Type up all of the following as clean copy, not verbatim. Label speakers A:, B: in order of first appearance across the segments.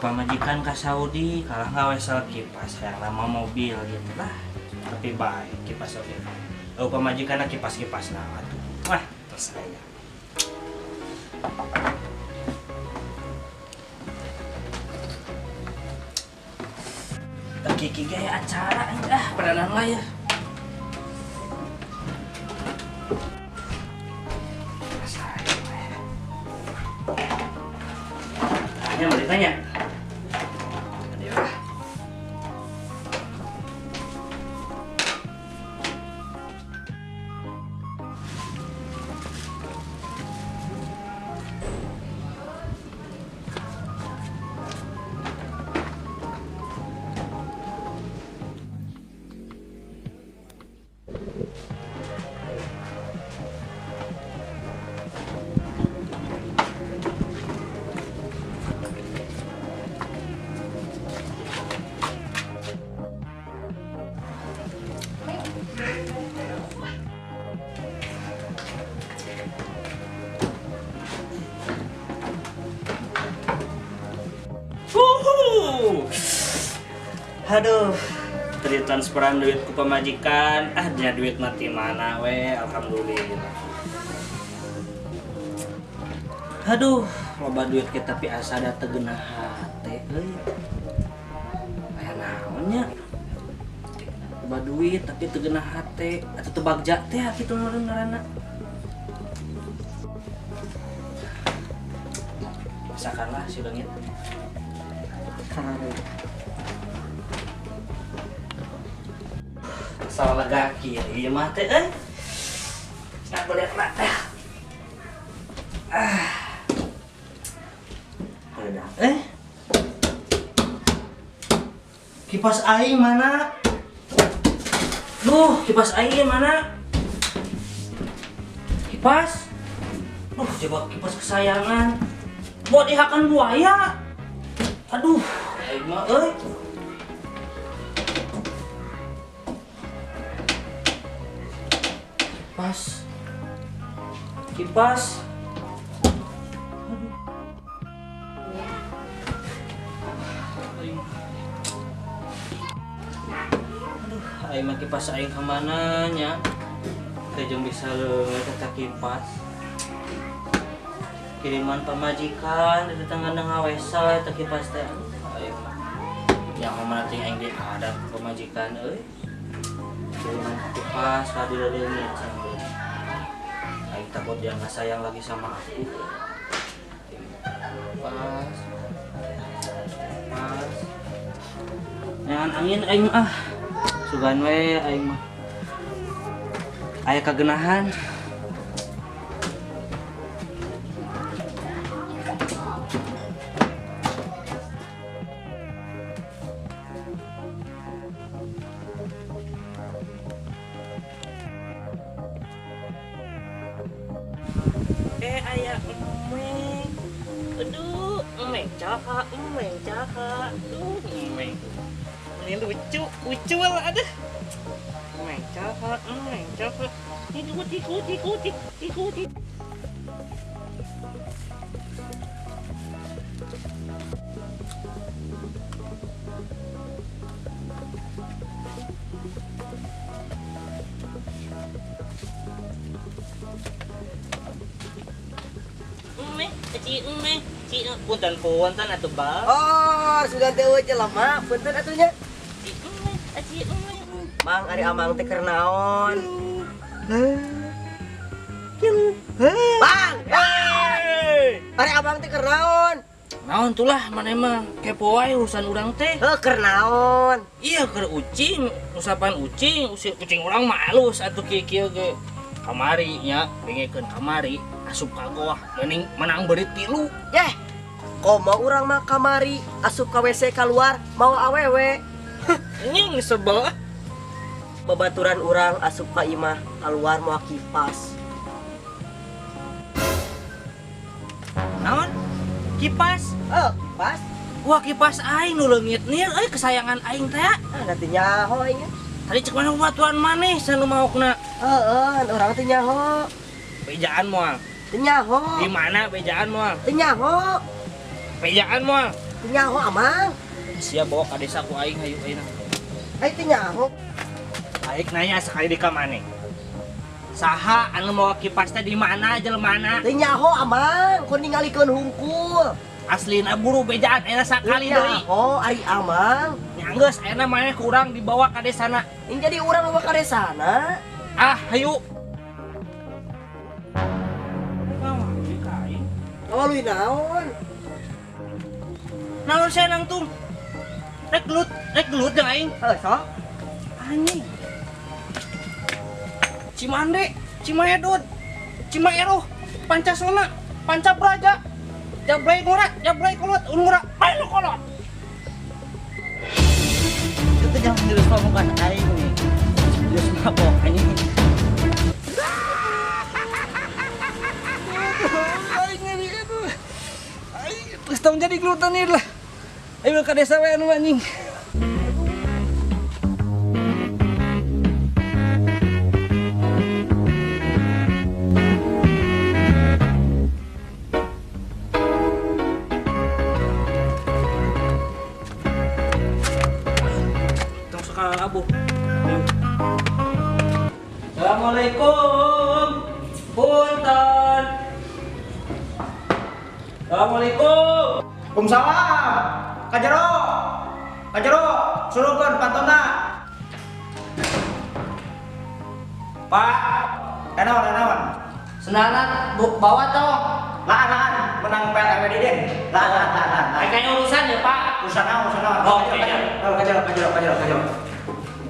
A: Pamajikan ka Saudi kalah ngawesel kipas yang lama mobil gitu lah. Tapi baik kipas oke. Oh pamajikan kipas-kipas nah atuh. Wah, terus saya. Kiki gaya acara ah peranan lah ya. Tanya mau ditanya. Aduh, tadi transferan duit ku pamajikan, ah dia duit mati mana we, alhamdulillah. Aduh, loba duit kita tapi asa da teu geunah hate euy. Aya naon nya? Loba duit tapi teu geunah hate, atuh teu bagja teh kitu meureun ngaranna. Misalkanlah si leungit. Salah lega kieu mah teh euy. Nah, boleh lah. Ah. Udah. Kipas aing mana? Duh, kipas aing mana? Kipas? Duh, coba kipas kesayangan. Buat dihakan buaya. Aduh, aing mah euy. Kipas. Kipas. Aduh, aing mah kipas aing ka mana nya? Teu jeung bisa leungit eta kipas. Kiriman pamajikan di tetangga ngawesel eta kipas teh. Aing mah. Yang mana teh aing dihadap pamajikan euy. Kiriman kipas ka dileungit cenah. Aing takut dia nggak sayang lagi sama aku. Kipas. Kipas. Jangan angin aing ah. Sugan we aing mah. Aya kagenahan. Aya emeng. Aduh, emeng caka, emeng caka. Aduh, emeng. Ini lucu, lucu lah aduh. Emeng caka, emeng caka. Ikut, ikut, ikut, ikut. Ci emeh, ci punten punten atuh bang.
B: Oh, sudah teh eueuh jelema, punten atuh nya.
A: Ci emeh, ci emeh.
B: Mang ari amang teh keur naon? Bang, ari abang teh keur naon?
A: Naon tulah maneh mah kepo wae urusan urang teh.
B: Heuh, keur naon?
A: Iya keur ucing, usapan ucing, ucing urang mah alus atuh kieu-kieu ge. Kamari nya, dengekeun kamari asup ka goah, mending menang beurit tilu.
B: Yeh, komo urang mah kamari asup ka WC keluar mau awewe.
A: Nying sebel.
B: Babaturan urang asup ka imah keluar mau kipas.
A: Naon? Kipas?
B: Oh, kipas.
A: Wah, kipas aing nu leungit nir euy kesayangan aing teh.
B: Ah, da teu nyaho aing.
A: Tadi cek mana babaturan maneh sanu maokna.
B: Heeh, urang teu nyaho.
A: Bejaan moal.
B: Teu nyaho.
A: Di mana bejaan moal?
B: Teu nyaho.
A: Bejaan moal.
B: Teu nyaho amang.
A: Sia bawa ka desa ku aing hayu ayeuna.
B: Aing teu nyaho.
A: Aing nanya sekali di ka maneh. Saha anu mawa kipas teh di mana jelmana?
B: Teu nyaho amang, kun ningalikeun hungkul.
A: Aslina buru bejaan ayeuna sakali deui.
B: Oh, ari amang.
A: Nya geus ayeuna maneh ku urang dibawa ka desana.
B: Ini jadi urang bawa ka desana.
A: Ah, hayu.
B: Ngawaluy naon?
A: Naon saya nangtung? Rek gelut jeung aing.
B: Heuh, sok.
A: Anjing. Cimande, Cimaedot, Cimaeroh, Pancasona, Pancabraja, Jablay ngora, Jablay kolot, ngora, pae kolot. Itu jangan terus ngomong aing nih. Terus mabok anjing. Terus tong jadi gelutan nih lah. Ayo ke desa we anu anjing. Tong suka abuh. Ayo. Assalamualaikum. Punten. Assalamualaikum.
C: Waalaikumsalam. Kajero. Kajero, suruhkeun pantona.
A: Pak,
C: enawan.
A: Sendalan bawa toh.
C: Laan, menang PLRW den. Laan.
A: Kayaknya urusan ya, Pak.
C: Urusan naon.
A: Oh, iya.
C: Kajero.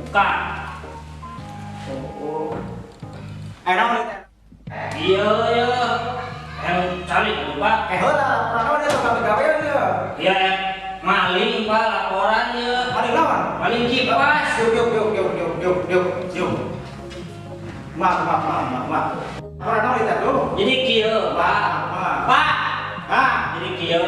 A: Buka.
C: Oh. Enawan teh.
A: Iya, iya. Yang cari tuh, Pak.
C: Heula, laporan naon ieu gawe gawe ieu.
A: Iya, maling, Pak, laporan ieu.
C: Maling naon?
A: Maling kipas.
C: Yuk. Maaf. Laporan naon ieu tuh?
A: Jadi kieu, Pak. Pak.
C: Ah,
A: jadi kieu.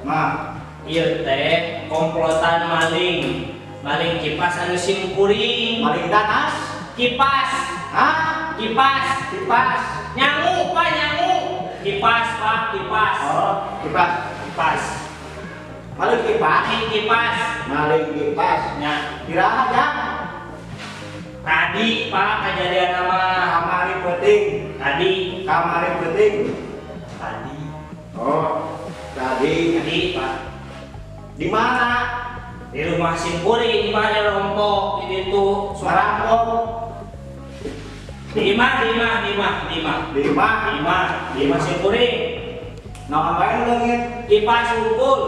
C: Maaf.
A: Ieu teh komplotan maling. Maling kipas anu sim kuring.
C: Maling danas.
A: Kipas.
C: Hah?
A: Kipas.
C: Kipas.
A: Nyangu, Pak, nyangu. Kipas, Pak, kipas.
C: Oh, kipas.
A: Kipas.
C: Maling kipas.
A: Maling kipas.
C: Maling kipas.
A: Nya.
C: Iraha jang?
A: Tadi, Pak, kejadian nama
C: kamari penting.
A: Tadi.
C: Kamari penting.
A: Tadi.
C: Oh, tadi.
A: Tadi, Pak.
C: Di mana?
A: Di rumah Simpuri, di mana rompok di situ.
C: Marampok.
A: Di imah. Di imah Simpuri.
C: Naon wae nu leungit?
A: Kipas hungkul.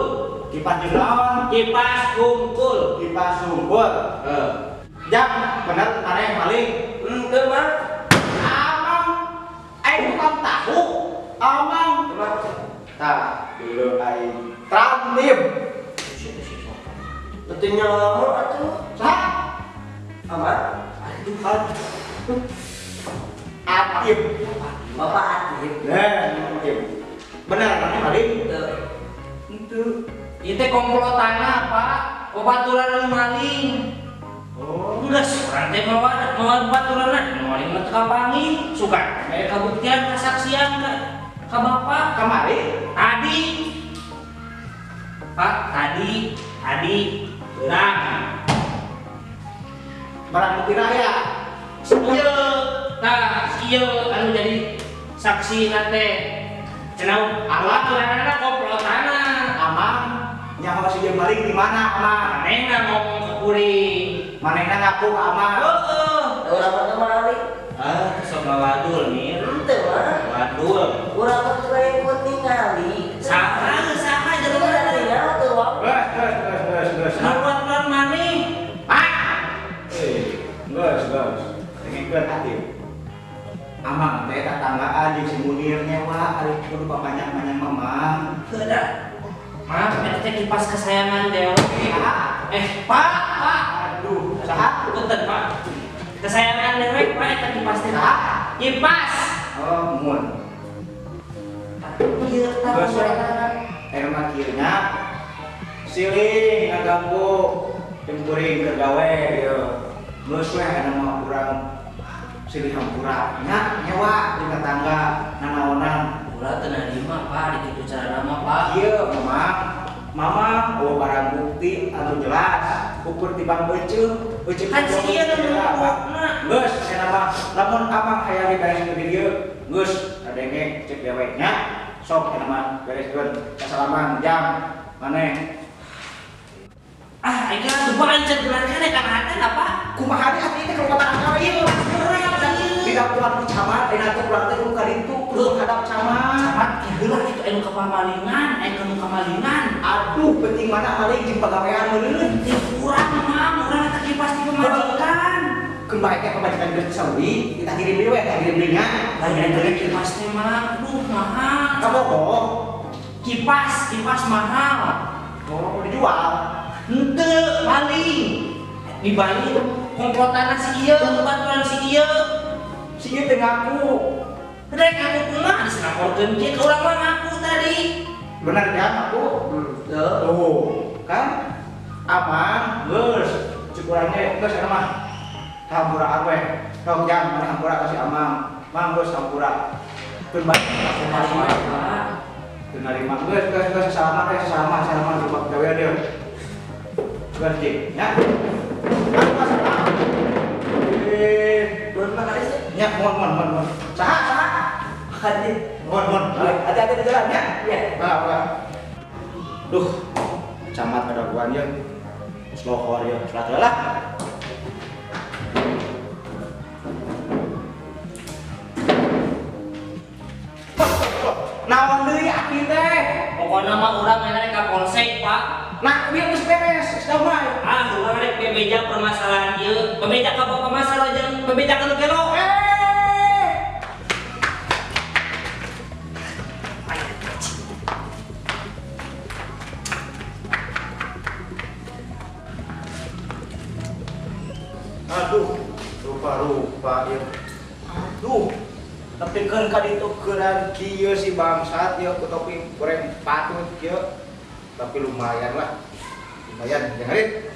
C: Kipas jeung naon?
A: Kipas hungkul.
C: Kipas hungkul.
A: Heeh.
C: Jang, bener maneh maling.
A: Henteu mah.
C: Amang, aing tukang tahu. Amang. Tah, dulu aing tramtim.
B: Teu nyaho atuh.
C: Saha?
B: Amang.
C: Aduh. Atip.
B: Bapak Atip.
C: Nah, Atip. Bener maneh maling?
B: Henteu.
C: Henteu.
A: Ieu teh komplotanna, Pak. Babaturan anu maling.
C: Oh,
A: geus urang teh mawa babaturanna nu maling mah teu kapanggih. Suka aya kabuktian kasaksian ka bapak
C: kamari
A: tadi. Pak, tadi beurang.
C: Barang bukti raya.
A: Ieu, tah ieu anu jadi saksi teh. Cenah babaturanna komplotanna.
C: Amang nyaho si ieu maling di mana, Amang?
A: Manehna ngomong ke kuring.
C: Manehna ngaku ka Amang.
A: Heeh.
B: Urang mah teu maling.
A: Ah, sok ngawadul nih.
B: Henteu mah.
A: Wadul.
B: Urang mah teu ikut ningali.
A: Saha jelema
B: teu teu wae.
C: Geus.
A: Babaturan maneh.
C: Ah. Geus. Dengekeun Atip. Amang teh tatanggaan jeung si Munir nyewa ari kudu papanjang-panjang mamang.
A: Heuh da. Maaf, eta teh kipas kesayangan dewe. Pak.
C: Aduh, saha?
A: Punten, Pak. Kesayangan dewe, Pak, eta kipas teh.
C: Saha?
A: Kipas.
C: Oh, mun.
B: Ieu tah.
C: Geus mah kieu nya. Siling ngaganggu jeung kuring keur gawe ieu. Geus we anu mah urang silih hampura nya nyewa di tetangga nanaonan.
A: Ulah teu narima, Pak, di kitu carana mah, Pak.
C: Ieu mamang Mama oh barang bukti anu jelas ukur tibang beuceuk beuceuk
A: kan si ieu nu numpukna.
C: Geus cenah mah lamun amang hayang dibereskeun di dieu geus kadenge cek dewe nya sok cenah mah bereskeun kasalaman jam maneh.
A: Ah aing kan coba anjeun bener keneh kana hate apa?
C: Kumaha deui atuh ieu teh kalumpatan ka ieu. Tidak pulang ku camat, dina teh pulang teh kudu ka ditu, kudu hadap camat.
A: Camat heula kitu anu kapamalingan, aya nu kamalingan.
C: Aduh, penting mana maling jeung pagawean meureun.
A: Penting urang mah, urang eta kipas ti pamajikan.
C: Keun bae teh pamajikan geus bisa beli, kita kirim deui we, kita kirim deui nya.
A: Lain eta kipas teh mah, aduh mahal.
C: Kabogoh.
A: Kipas, kipas mahal.
C: Oh, dijual.
A: Henteu, maling. Di Bali komplotan si ieu, baturan si ieu.
C: Si ieu teh ngaku.
A: Rek ngaku kumaha dilaporkeun kieu ka urang mah ngaku tadi.
C: Bener kan ngaku?
B: Henteu.
C: Tuh, kan aman, geus. Cek urang ge geus eta mah. Hampura we. Tong jang mana hampura ka si Amang. Mang geus hampura. Keun bae teu narima geus geus geus salaman we salaman salaman coba gawean deui. Geus cik nya.
B: Belum makan sih?
C: Ya, mohon, mohon, mohon. Saha, saha.
B: Hati.
C: Mohon, mohon. Hati-hati di jalan ya.
B: Iya.
C: Maaf, maaf. Duh, camat ada gua ya. Slohor ya, salat lah. Naon deui aki teh?
A: Pokona mah urang rek ka polsek, Pak.
C: Nah, biar geus beres, geus damai.
A: Ah, urang rek bebeja permasalahan ieu. Bebeja ka bapak masalah jeung bebeja ka nu gelo.
C: Aduh, rupa-rupa ieu. Aduh, tapi kan ka ditu keuran kieu si bangsat ieu ku topi goreng patut kieu. Tapi lumayan lah. Lumayan, jangan rit.